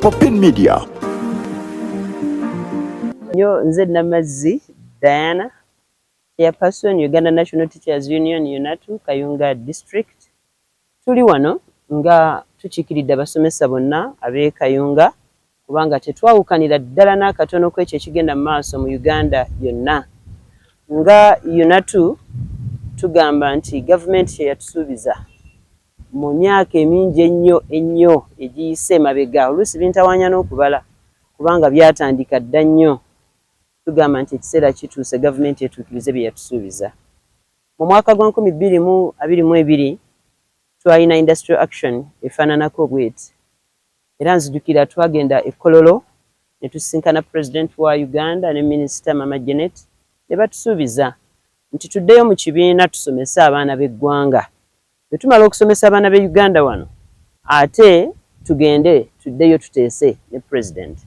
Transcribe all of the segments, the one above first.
Popin Media. Nyo nze Namazzi Diana, Chairperson, Uganda National Teachers Union, UNATU, Kayunga District. Tuli wano nga tukiikiridde abasomesa bonna ab'e Kayunga kubanga tetwawukanira ddala n'akatono ku ekyo ekigenda mu maaso mu Uganda yonna. Nga UNATU tugamba nti gavumenti kye yatusuubiza mu myaka emingi ennyo ennyo egiyise emabega, oluusi bintawaanya n'okubala kubanga byatandika dda nnyo. Tugamba nti ekiseera kituuse gavumenti etuukirize bye yatusuubiza. Mu mwaka gwa 2022 twalina industrial action efaananako bweti, era nzijukira twagenda e Kololo ne tusisinkana Pulezidenti wa Uganda ne Minisita Mama Janet ne batusuubiza nti tuddeyo mu kibiina tusomese abaana b'eggwanga. Bwe tumala okusomesa abaana b'e Uganda wano ate tugende tuddeyo tuteese ne Pulezidenti.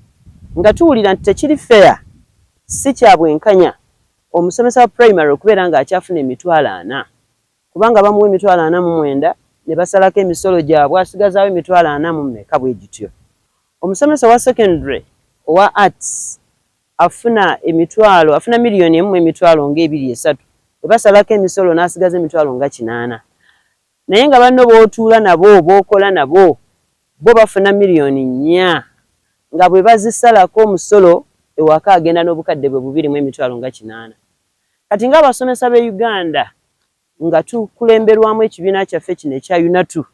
Nga tuwulira nti tekiri fair, si kya bwenkanya omusomesa wa primary okubeera ng'akyafuna 400,000, kubanga bamuwa 49000 ne basalako emisolo gyabwe, asigazaawo 400,000 mu mmeka bwe gityo. Omusomesa wa secondary owa arts afuna emitwalo, afuna 1,000,000 nga 2 3, bwe basalako emisolo n'asigaza 800,000. Naye nga banno b'otuula nabo, b'okola nabo, bo bafuna 4 million, nga bwe bazisalako omusolo ewaka agenda n'obukadde bwe bubiri mu emitwalo nga kinaana. Kati ng'abasomesa b'e Uganda nga tukulemberwamu ekibiina kyaffe kino ekya UNATU,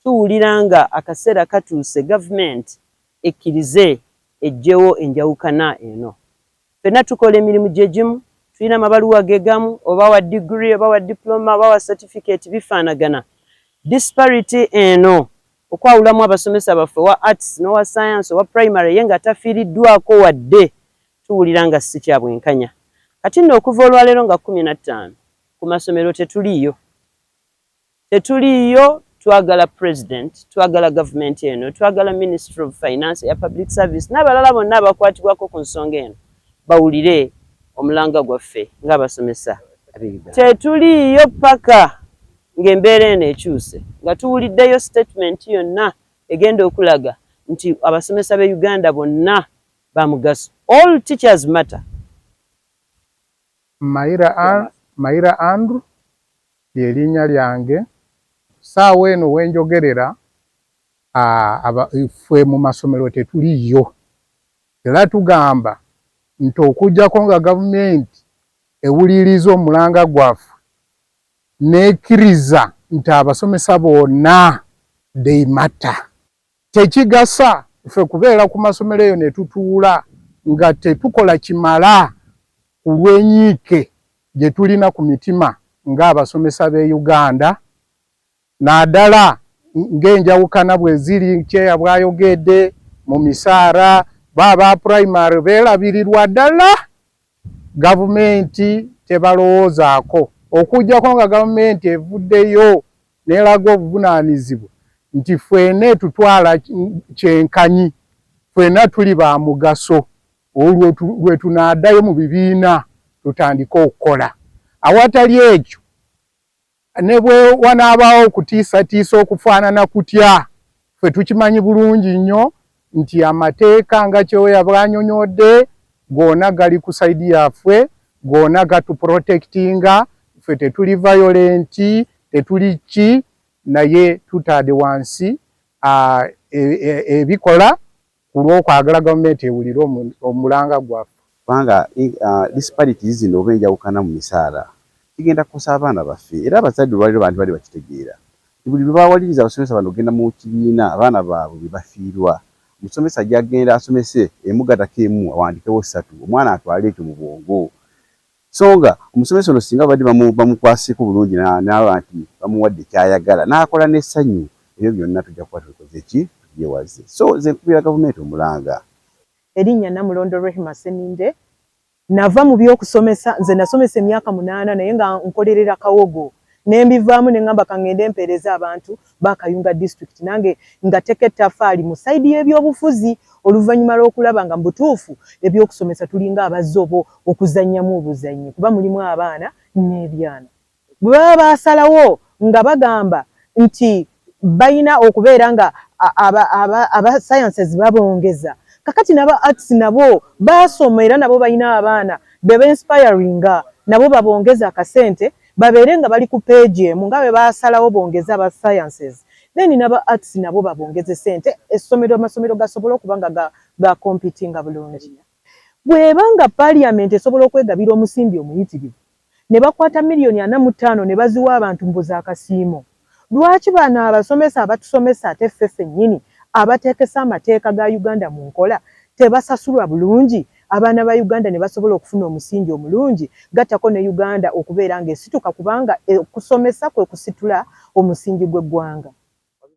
tuwulira nga akaseera katuuse gavumenti ekkirize eggyewo enjawukana eno. Ffenna tukola emirimu gye gimu, tulina amabaluwa ge gamu, oba wa degree oba wa diploma oba wa certificate, bifaanagana. Disparity eno okwawulamu abasomesa baffe owa arts n'owa science, owa primary ye nga tafiiriddwako wadde, tuwulira nga si kya bwenkanya. Kati nno okuva olwaleero nga 15 ku masomero tetuliiyo, tetuliiyo. Twagala president, twagala gavumenti eno, twagala Ministry of Finance, eya Public Service n'abalala bonna abakwatibwako ku nsonga eno bawulire omulanga gwaffe ng'abasomesa. Tetuliiyo paka ng'embeera eno ekyuse, nga tuwuliddeyo statement yonna egenda okulaga nti abasomesa b'e Uganda bonna ba mugaso. All teachers matter. Maira Andrew ly'erinnya lyange. Ssaawa eno wenjogerera, ffe mu masomero tetuliiyo, era tugamba nti okuggyako nga gavumenti ewuliriza omulanga gwaffe n'ekkiriza nti abasomesa bonna they matter. Tekigasa ffe kubeera ku masomero eyo ne tutuula nga tetukola kimala ku lw'enyiike gye tulina ku mitima ng'abasomesa b'e Uganda, naddala ng'enjawukana bwe ziri kyeya bw'ayogedde mu misaala. Bo aba primary beerabirirwa ddala, gavumenti tebalowoozaako. Okuggyako nga gavumenti evuddeyo n'eraga obuvunaanyizibwa nti ffenna etutwala kyenkanyi, ffenna tuli ba mugaso, olwo lwe tunaaddayo mu bibiina tutandike okukola. Awatali ekyo, ne bwe wanaabaawo okutiisatiisa okufaanana kutya, ffe tukimanyi bulungi nnyo nti amateeka nga Kyoya bw'annyonnyodde gonna gali ku side yaffe, gonna gatuprotectinga. Ffe tetuli violent, tetuli ki, naye tutadde wansi ebikola ku lw'okwagala gavumenti ewulire omulanga gwaffe. Kubanga disparities zino oba enjawukana mu misaala kigenda kukosa abaana baffe, era abazadde olwaleero bantu bali bakitegeera nti buli lwe bawaliriza abasomesa bano okugenda mu kibiina, abaana baabwe bwe bafiirwa. Omusomesa ajja agenda asomese emu gatako emu, awandikewo ssatu, omwana atwale ekyo mu bwongo. So nga omusomesa ono singa babadde bamukwasiiko bulungi n'aba nti bamuwadde ky'ayagala n'akola n'essanyu, ebyo byonna tujja kuba tubikoze ki, tubyewaze. So nze nkubira gavumenti omulanga. Erinnya Namulondo Rehema Seninde. Nava mu by'okusomesa. Nze nasomesa emyaka 8 naye nga nkolerera Kawogo, ne mbivaamu ne ŋŋamba kaŋŋende mpeereza abantu ba Kayunga District, nange nga teka ettaffaali mu side y'ebyobufuzi, oluvannyuma lw'okulaba nga mu butuufu ebyokusomesa tulinga abazze oba okuzannyamu obuzannyi, kuba mulimu abaana n'ebyana. Bwe baba baasalawo nga bagamba nti Balina okubeera nga aba sciences babongeza. Kakati naba arts nabo basoma, era nabo balina abaana be inspiringa, nabo babongeza akasente, babeere nga bali ku page emu. Nga bwe basalawo bongeza aba sciences, then naba arts nabo babongeze sente, essomero, amasomero gasobole okuba nga ga competinga bulungi. Bw'eba nga parliament esobola okwegabira omusimbi omuyitirivu ne bakwata 45 miliyoni ne baziwa abantu mbuza akasiimo, lwaki bano abasomesa abatusomesa, ate ffe ffennyini abateekesa amateeka ga Uganda mu nkola, tebasasulwa bulungi, abaana ba Uganda ne basobola okufuna omusingi omulungi, gattako ne Uganda okubeera ng'esituka, kubanga okusomesa kwe kusitula omusingi gw'eggwanga?